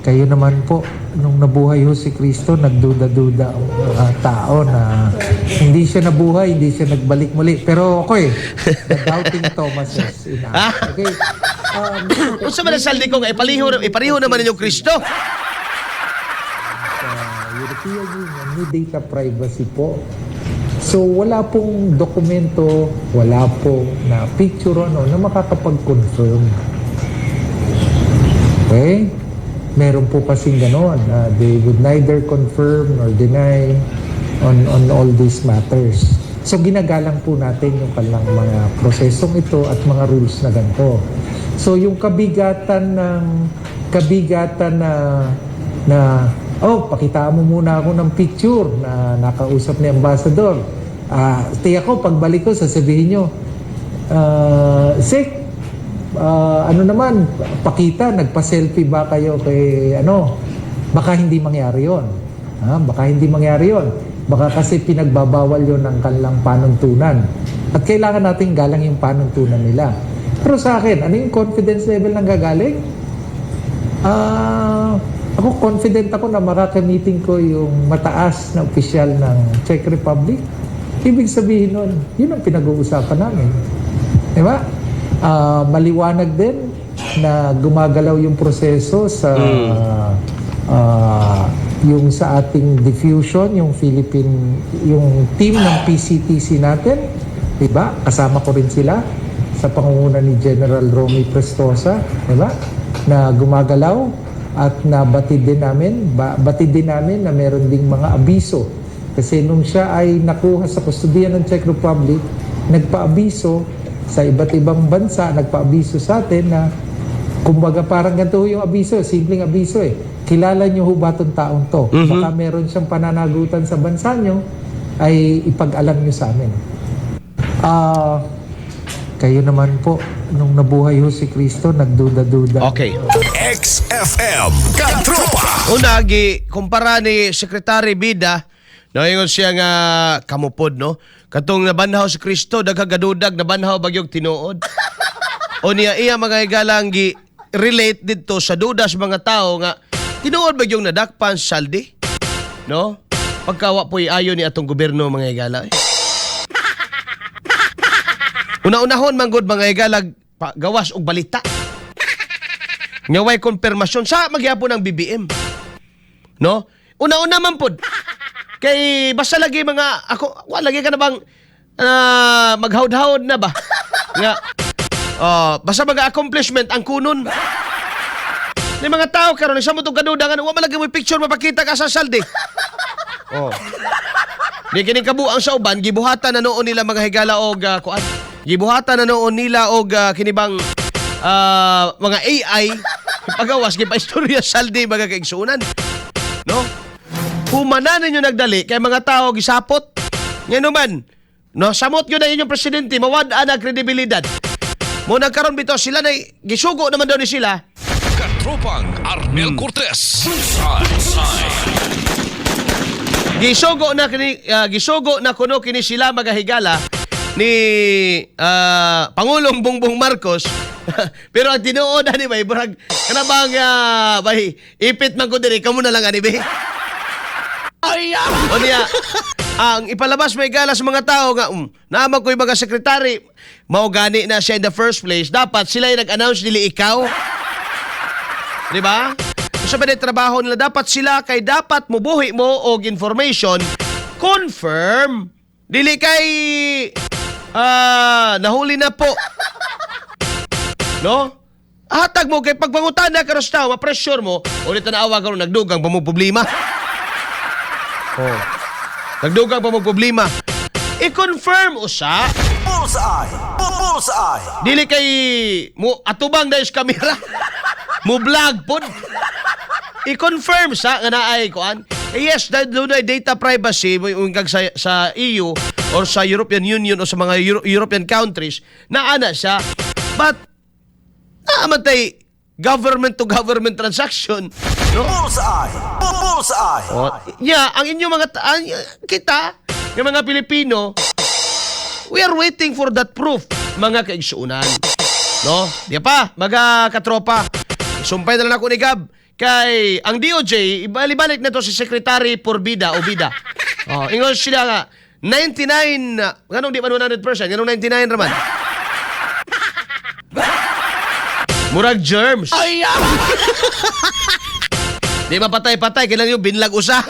Kayo naman po, nung nabuhay ho si Kristo, nagduda-duda ang mga tao na hindi siya nabuhay, hindi siya nagbalik muli. Pero okay, the doubting Thomases in us. Okay? Unsa man ang saldi ko nga ipaliho, ipariho naman ninyo Kristo. Sa European Union, may data privacy po. So wala pong dokumento, wala pong na picture ano, na makakapag-confirm. Okay? Meron po kasing ganon na they would neither confirm nor deny on all these matters. So ginagalang po natin yung kanilang mga prosesong ito at mga rules na ganito. So yung kabigatan ng kabigatan na na "Oh, pakitaan mo muna ako ng picture na nakausap ni ambassador." Ah, tiyak ko pagbalik ko sasabihin nyo, "Ah, Sek, ano naman, pakita, nagpa-selfie ba kayo kay ano?" Baka hindi mangyari yon. Ha? Baka hindi mangyari yon. Baka kasi pinagbabawal yon ng kanilang panuntunan. At kailangan natin galang yung panuntunan nila. Pero sa akin, ano yung confidence level ng gagaling? Ah, ako, confident ako na makaka-meeting ko yung mataas na opisyal ng Czech Republic. Ibig sabihin nun, yun ang pinag-uusapan namin. Di ba? Ah, maliwanag din na gumagalaw yung proseso sa yung sa ating diffusion, yung Philippine, yung team ng PCTC natin, di ba? Kasama ko rin sila sa pangunguna ni General Romy Prestosa, di ba? Na gumagalaw at nabatid din namin, batid din namin na meron ding mga abiso. Kasi nung siya ay nakuha sa kustodiya ng Czech Republic, nagpaabiso sa iba't ibang bansa, nagpaabiso sa atin na kumbaga parang ganito ho yung abiso, simpleng abiso eh. "Kilala niyo ho ba itong taong to? Baka meron siyang pananagutan sa bansa niyo, ay ipag-alam niyo sa amin." Ah, kayo naman po, nung nabuhay ho si Kristo, nagduda-duda. Okay. XFM Katropa. Una, gi kumpara ni Secretary Bida, no, ingon siya nga kamupod, no? Katong nabanhaw si Kristo, daghang gadudag, nabanhaw bagyog tinuod. O niya iya mga higalang gi relate didto sa duda sa mga tao nga tinuod bagyong nadakpan sa Zaldy. No? Pagkawa po'y ayo ni atong gobyerno, mga higala, eh. Una-unahon manggod, mga higala, gawas og balita nga way konfirmasyon sa magyapon ng BBM. No? Una-una man pod. Kay basta lagi mga ako wa lagi ka na bang maghawd-hawd na ba? Nga oh, basta mga accomplishment ang kunon. Ni mga tao karon sa mo tong kaduda nga wa man lagi mo picture mapakita ka sa Zaldy. Oh. Di kining kabuang sa uban gibuhatan na noon nila, mga higala, og kuan. Gibuhatan na noon nila og kinibang mga AI pagawas gipaistorya Zaldy, mga kaigsuonan. No? Humana ninyo nagdali kay mga tao gisapot. Ngano man, no, samot yun na inyong presidente, mawad-an ang kredibilidad. Mo nagkaroon bitaw sila na gisugo naman daw ni sila. Katropang Arnel Cortez. Bullseye. Gisugo na kuno kini sila, mga higala, ni Pangulong Bongbong Marcos. Pero ang tinuod ani bay burag kana bang bay ipit man ko diri kamo na lang ani be. O niya, ang ipalabas may gala sa mga tao nga naman ko'y mga sekretary, mao gani na siya in the first place, dapat sila yung nag-announce, dili ikaw. Di ba? Sa ba trabaho nila, dapat sila kay dapat mubuhi mo og information confirm. Dili kay nahuli na po. No? Hatag mo kay pagpangutana karos tao, ma-pressure mo, ulit na awa karon nagdugang pa mo problema. Oh. Nagdugang pa mo problema. I-confirm usa. Bullseye. Bullseye. Dili kay mo atubang dahil sa kamera. Mo vlog pod. I-confirm sa nga naay kuan. Eh, yes, dahil doon ay data privacy yung kag sa EU or sa European Union o sa mga European countries na ana siya. But naa tay government to government transaction, no? Bullseye. Bullseye. Oh, yeah, ang inyong mga kita, yung mga Pilipino, we are waiting for that proof, mga kaigsuunan. No? Di pa, mga katropa. Sumpay na lang ako ni Gab. Kay ang DOJ, ibalik-balik na to si Secretary Porbida o Bida. Oh, ingon sila nga 99, nganong di man 100%, nganong 99 raman? Murag germs. Ay! Di ba patay-patay, kailangan yung binlag usa.